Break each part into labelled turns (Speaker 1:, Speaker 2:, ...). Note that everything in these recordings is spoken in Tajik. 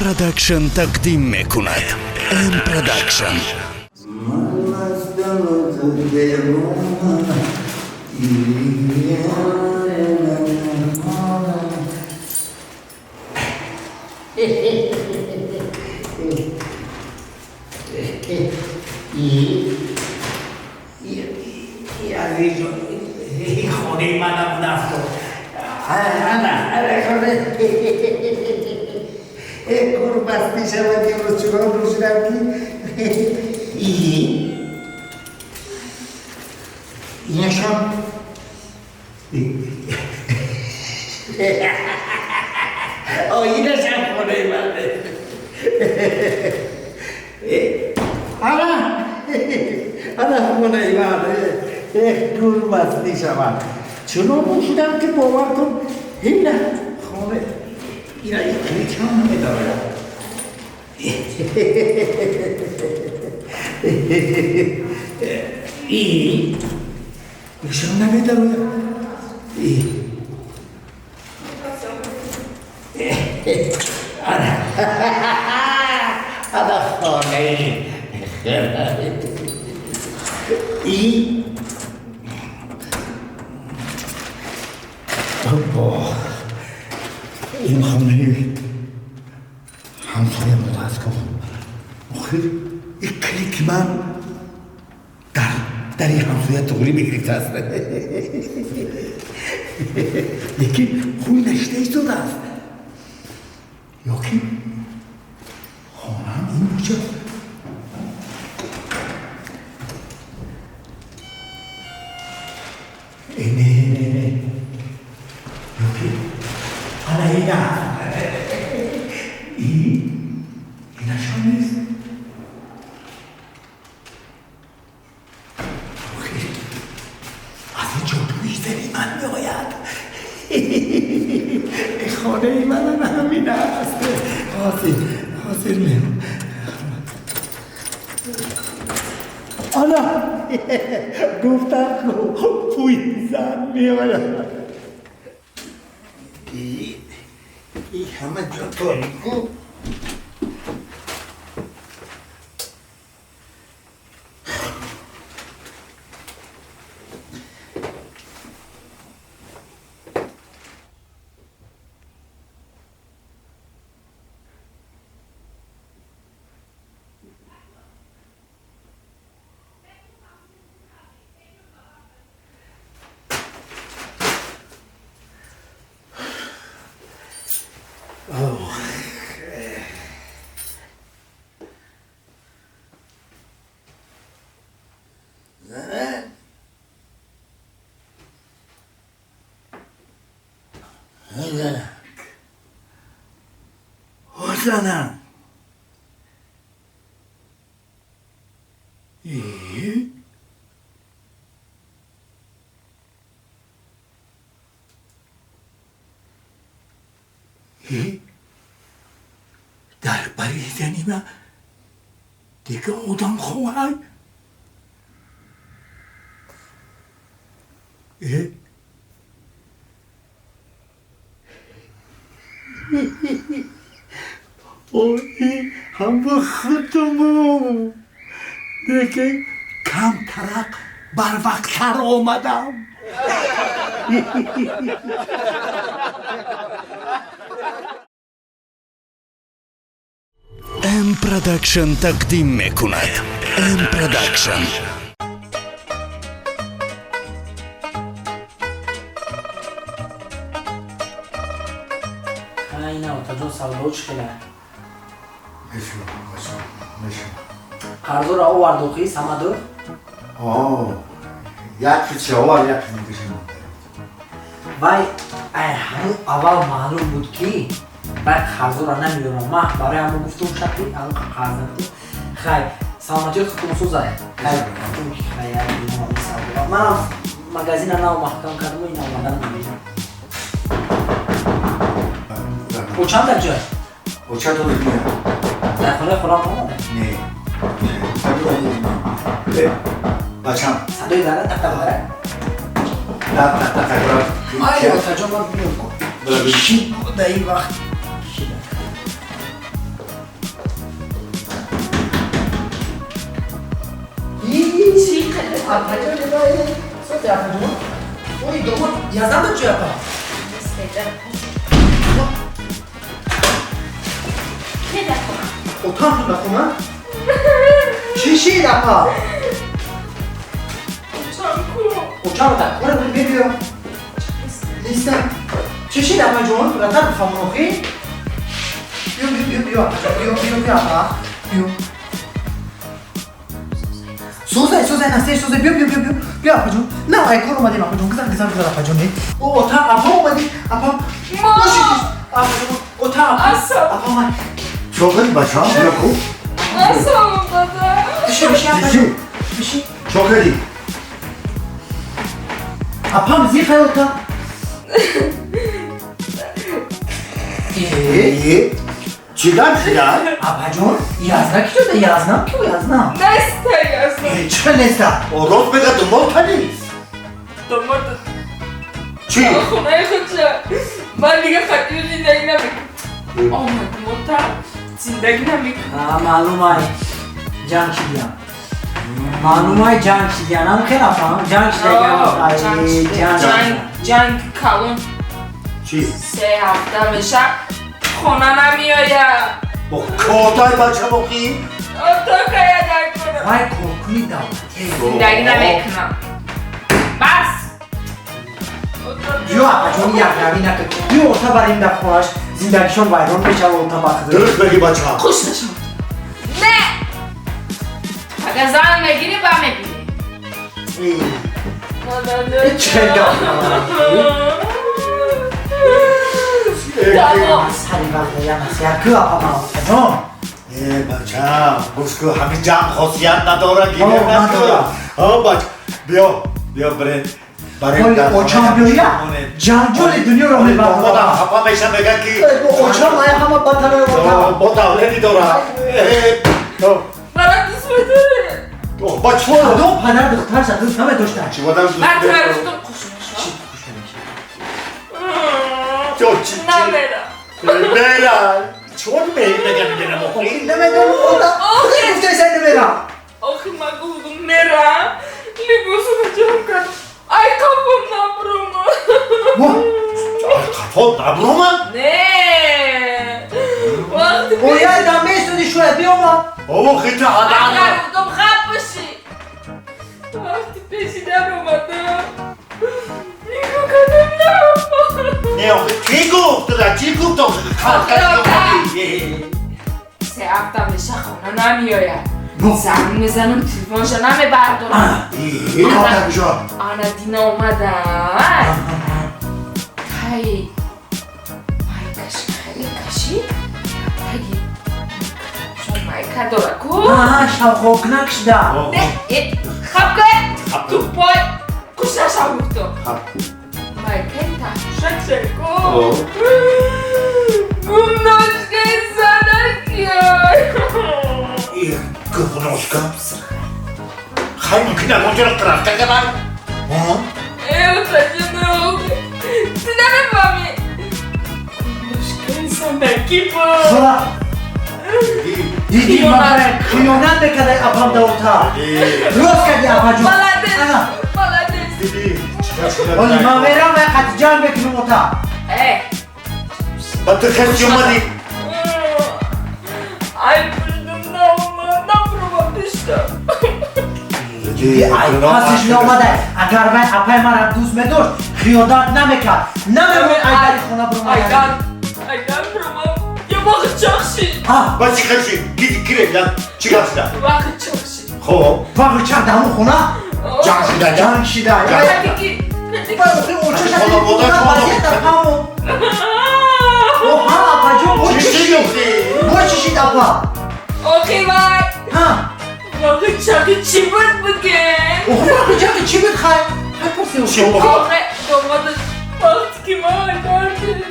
Speaker 1: Production тақдим мекунад. M Production.
Speaker 2: хонаи манам нафтод.
Speaker 3: Кур баст мешавад. Имрӯз чунон рӯшидам, ки инашон оинашам хонаи ман. Ана, ана хонаи ман. Кур баст мешавад. Чунон рӯшидам, ки бовар кун, ина хона, ина кличам намедорад. И ишон намедорад. Ана хонаи и ин хонаи ҳамсоя будааст. Охир ин клики ман дар дари ҳамсоя туғрӣ мегирифтааст, лекин хуй нашида истодааст. Ё ки хонаам ин бошад? Не, не, не, ё ки ана ина инашон нест. Охир аз ин ҷодуи зани ман меояд. Хонаи манам ҳамин аст. Ҳозир, ҳозир меом. Ана, гуфтам, пӯи зан меояд. И ҳама ҷо торику. Озанам. Э? Э? Дар бари зани ман дига одам хоҳад? Э? Ой, ҳама худуму, лекин камтарак барвақттар омадам.
Speaker 1: M Production тақдим мекунад. M Production.
Speaker 4: Ина, отаҷон, савдо чӣ хела?
Speaker 3: Мешавад, мешавад.
Speaker 4: Қарзоро овард охи Самаду?
Speaker 3: Як қисша овард, як қисми дигаша монда.
Speaker 4: Вай, ай ҳамун аввал маълум буд, ки вай қарзоро намеёрам. Ман барои ҳамун гуфтум, шакли ҳамун қарз набудем. Хай, саломатиёт худтон сӯзай. Хай, гуфтум, ки хай, як савдо. Манам магазина нав маҳкам кардаму ин омадан намебинам. О, чанд дар ҷой?
Speaker 3: Оча то меяд.
Speaker 4: Дар хонаи холам омада?
Speaker 3: Не. Бачам.
Speaker 4: Садои дара тақ-тақ дара?
Speaker 3: Так, так, так, так.
Speaker 4: Ай, отаҷон, ман бинам. Чӣ дар ин вақт? Апаҷон, сози апаҷон. Ой, домод, яздан дод чӣ апа? Отам шуд ба хона? Чӣ шид апа? Очам дар кора буд, мебиём. Неста. Чӣ шид апаҷон? Ратар бифаҳмон охи? Биё, биё, биё, биё, апаҷон, биё, биё, биё, апа. Биё. Созай, созай, насте, созай, биё, биё, биё, биё, биё, апаҷон. На, ай кор омадем, апаҷон. Гузар, гузар, гузар, апаҷон. О, ота, апа омадӣ, апа. Апаҷон, ота, апа. Апа омад.
Speaker 3: Чӣ кардӣ, бачаам? Биё ку.
Speaker 4: Биши, биши, апаҷон. Биши.
Speaker 3: Чӣ кардӣ?
Speaker 4: Апам зиқай ота. Э?
Speaker 3: Чӣ гап шуда?
Speaker 4: Апаҷон, язна ки шуда? Язнам ку, язнам.
Speaker 5: Неста язна.
Speaker 4: Чӣ хел неста?
Speaker 3: Рост мега, думол танист.
Speaker 5: Домод.
Speaker 3: Чӣ?
Speaker 5: Хонаи худша. Ман дига хатир зиндагӣ намекунам. Омад мота зиндагӣ намекунам.
Speaker 4: Маълум ай ҷанг шидиям. Маълум ай ҷанг шидиям. Ам хел апам, ҷанг шидагиам.
Speaker 5: Ҷанг, ҷанг калон.
Speaker 3: Чӣ?
Speaker 5: 3 ҳафта меша хона намеояд.
Speaker 3: Котай бачам охи?
Speaker 5: Ото кая дар кора.
Speaker 4: Вай коркуни давлатӣ.
Speaker 5: Зиндагӣ намекунам. Бас.
Speaker 4: Биё, апаҷон, якравӣ накун. Биё, ота барем дар хонааш, зиндагишон вайрон мешава, ота бахд.
Speaker 3: Дуруст мегӣ, бачам.
Speaker 5: Хуш нашавад. Не. Агар зан мегирӣ, ба мебинӣ.
Speaker 4: Чӣ гап?
Speaker 5: Тамом.
Speaker 4: Сари вақт я насиҳат ку, апа, ман апаҷон.
Speaker 3: Э, бачам, гӯш ку, ҳамин ҷанг хосият надора, гиря накун. О, бач, биё, биё, бирен.
Speaker 4: Очам биёя, ҷанҷоли дунёро
Speaker 3: мебарад. Хафа меша, мега ки
Speaker 4: очам ая ҳама батарои ота.
Speaker 3: Бо давлени дора.
Speaker 5: Мара дӯст медорӣ?
Speaker 3: Бачо,
Speaker 4: кадом падар духтарша дӯст намедошта?
Speaker 3: Чӣ одам дӯст?
Speaker 5: Ман тура гуфтам, хуш нашав. Намера.
Speaker 3: Мера. Чон мега мегирам охи?
Speaker 4: Намедонам, ота. Гуфтаи намера.
Speaker 5: Охи ман гуфтам мерам. Либосро ҷамъ кардам. Ай қафом набурома.
Speaker 3: Ай қафом набурома?
Speaker 5: Не. Вақти
Speaker 4: Ояй да месуди шояд биёма.
Speaker 3: Ово хита адам.
Speaker 5: Агар гуфтам хап бошӣ. Вақти пеши дар омадам. Нигоҳ кардам, наомад.
Speaker 3: Не, охи кӣ гуфт? Чӣ гуфт охи?
Speaker 5: 3 ҳафта меша хона намеояд. Занг мезанам, телефонша намебардорам. Ана дина омадай. Ҳай майкаш хеле кашид. Таги майка дора ку?
Speaker 4: Шавхокнак шуда.
Speaker 5: Не, хаб кун. Тупой. Хуш нашав гуфтам. Майкаи таҳпӯшак шаку. Гумношкаи занакиёй.
Speaker 3: Гумношка? Хай мумкин ягон ҷоро рафта кардам?
Speaker 5: Э, отаҷонов, ту намефаҳмӣ. Гумношкаи занаки буд.
Speaker 4: Диди, ман хиёнат мекардай апам да ота. Рост кардӣ, апаҷон.
Speaker 5: Молодец, молодец.
Speaker 4: Оли ман мерам ва қати ҷанг мекунам ота.
Speaker 5: Э.
Speaker 3: Ба ту хеле омадӣ.
Speaker 5: Ай пуштум наомад, набуромад пештам.
Speaker 4: Ай пасиш наомада. Агар вай апай мара дӯст медошт, хиёнат намекард. Намемон ай дари хона буромад.
Speaker 5: Айдан, айдан буромад. Я вақт чақ шид.
Speaker 3: Ба чӣ хел шид? Кире чӣ гап шуда?
Speaker 5: Вақт чақ шид.
Speaker 3: Хоб.
Speaker 4: Вақт чақ дар ҳамон хона?
Speaker 3: Ҷанг шуда.
Speaker 4: Ҷанг шида.
Speaker 5: Ки
Speaker 3: Хонавода.
Speaker 4: Оҳа, апаҷон, бо
Speaker 3: чӣ
Speaker 4: чӣ
Speaker 3: шид
Speaker 4: шид?
Speaker 3: охи?
Speaker 4: Бо чӣ шид, апа?
Speaker 5: Охи вай.
Speaker 4: Ҳа.
Speaker 5: Вақт чақи чӣ буд буген?
Speaker 4: Охи вақти чақи чӣ буд, хай? Хай пурси.
Speaker 3: Чӣ буд?
Speaker 5: Охи домода вақте ки ман дар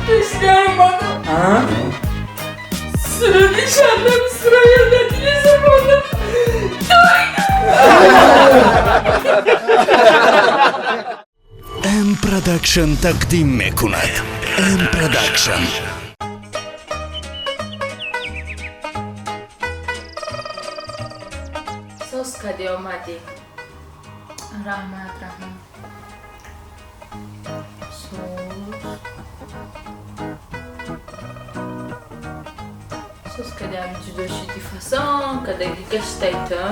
Speaker 5: пеши дар омадам. Суруди Шабнам Сурайё дар телевизор мондам.
Speaker 1: М Продакшн тақдим мекунад. М Продакшн.
Speaker 5: Соз кади омадӣ. Раҳмат, раҳмат. Соз. Соз кадам ҷудо шуди фасон, кадаги гаштай ту.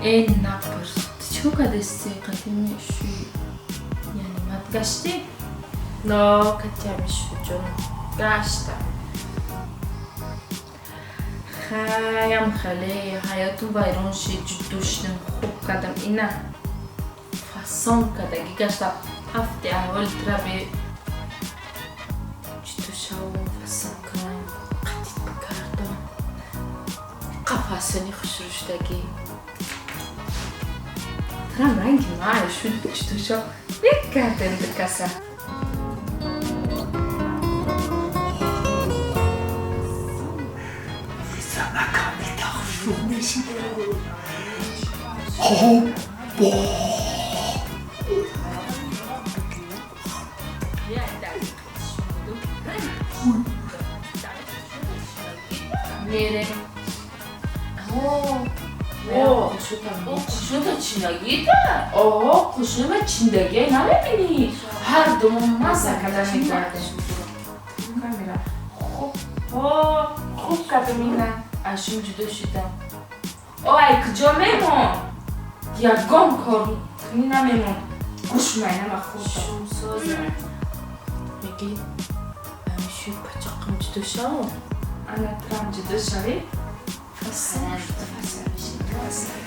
Speaker 5: Э, напурс. Ту чӣ кор кардасти қадими шӯй? Яъне мад гаштӣ? Но, катями шу ҷон. Гаштам. Хаям хеле ҳаётум вайрон шид, ҷудо шудам, хуб кардам. Ина фасон кадаги гаштам. Ҳафти аҳволи тура бе ҷудо шавам, фасон кунам, қатит бикардам. Қафасони хушрӯ шудагӣ. Турам ранги май шуд ҷудо шав. Мекардем ду каса. Мерем. Қушута чинагида? О, қушума чиндагия намебинӣ? Ҳар думон маза карда мекардем. Хуб, хуб кардам ина. Ашум ҷудо шудам. О, ай куҷо мемон? Ягон кор кунӣ намемон. Гӯш майнама хӯрдам. Шумсоза. Меги, ҳамишӯи пачақам ҷудо шавам? Ана турам ҷудо шавӣ? Фасон фасон мешавӣ.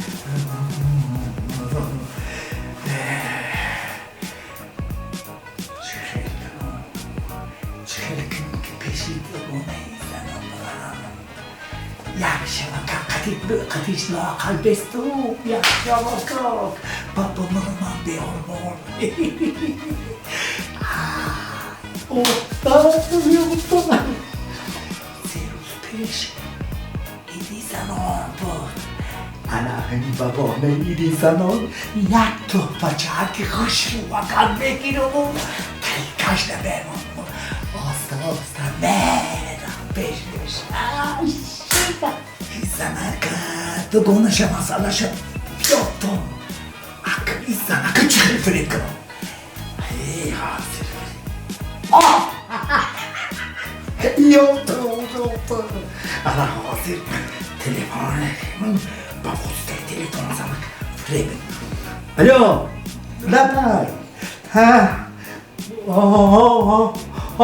Speaker 3: Чӣ хел кунам, ки пеши дугонаи занам барам? Як шабака қатиш лоақал бесту, як шабака ба бумурман беормон. Офтоб, ёфтоб. 3 рӯз пеш иди занон буд. Ана ҳамин ба баҳонаи иди занон як туҳфачаки хушрӯвакат мегираму кайкаш намемонам. Оста оста мерам пешаш. Занака дугонаша масъалаша ёфтум. Акни занака чӣ хел фиреб кунам? Ҳозир. Ёфтум, ёфтум. Ана ҳозир телефон ба воситаи телефон занак фиреб. Алло, лаббай. Ҳа.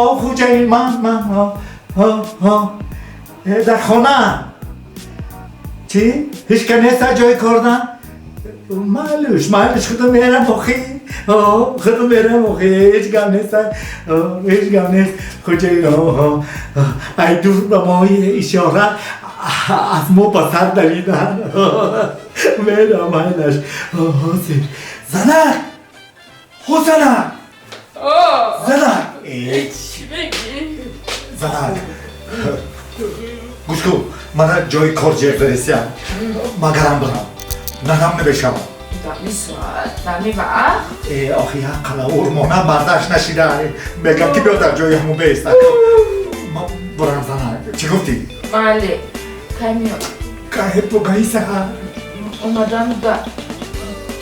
Speaker 3: О, хӯҷаин, ман, ман, о, о, дар хона. Чӣ? Ҳеҷ ка нест аз ҷои кор на? Майлуш, майлуш, худо мерам охи. Худо мерам охи, ҳеҷ гап нест, ҳеҷ гап нест. Хӯҷаин, ай дур ба мо ишора аз мо ба сар давидан. Мерам, майлаш. Ҳозир. Занак! Ҳо, занак! Занак!
Speaker 5: Чӣ мегӣ?
Speaker 3: Занак! Гӯш кун, мана ҷои кор ҷер дарисиям. Магарам бирам. Нанам намешавам.
Speaker 5: Дами соат, дами вақт?
Speaker 3: Э, охи як қала урмона мардаш нашида. Мегам ки биё дар ҷои ҳамон беист. Ман бирам, занак. Чӣ гуфтӣ?
Speaker 5: Бале, кай меояд?
Speaker 3: Кай бугаи саҳар.
Speaker 5: Омадан ба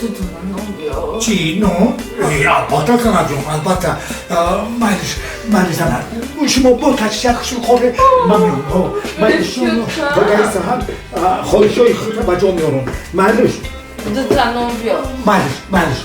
Speaker 5: дудуна нон биёр.
Speaker 3: Чӣ нон? Э, албатта, занаҷон, албатта. Майлиш, майлиш, занак. Шумо бо тачишак хушрӯ хобе, ман меом. Майлиш, шумо бугаи саҳар хоҳишҳои худро ба ҷо меорам. Майлиш.
Speaker 5: Дута нон биёр.
Speaker 3: Майлиш, майлиш.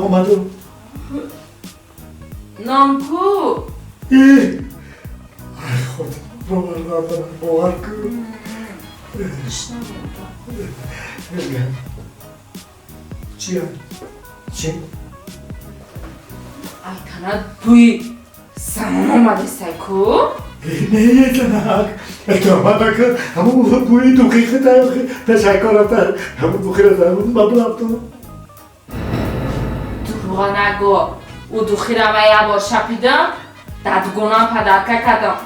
Speaker 3: Омадум.
Speaker 5: Нонку.
Speaker 3: Ай, худо, бовар надорам, бовар кун. Чия? Чи?
Speaker 5: Ай танат бӯи занон омадесай ку?
Speaker 3: Не, занак, туҳмат накун. Ҳамун бӯи духи ташаккур рафта, ҳамун духиро ман рафтам.
Speaker 5: Дурӯға нагӯ. Ӯ духира ман як бор шапидам, дар дугонам подарка кардам.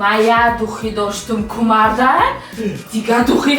Speaker 5: Ман як духи доштум ку, марда, дигар духи.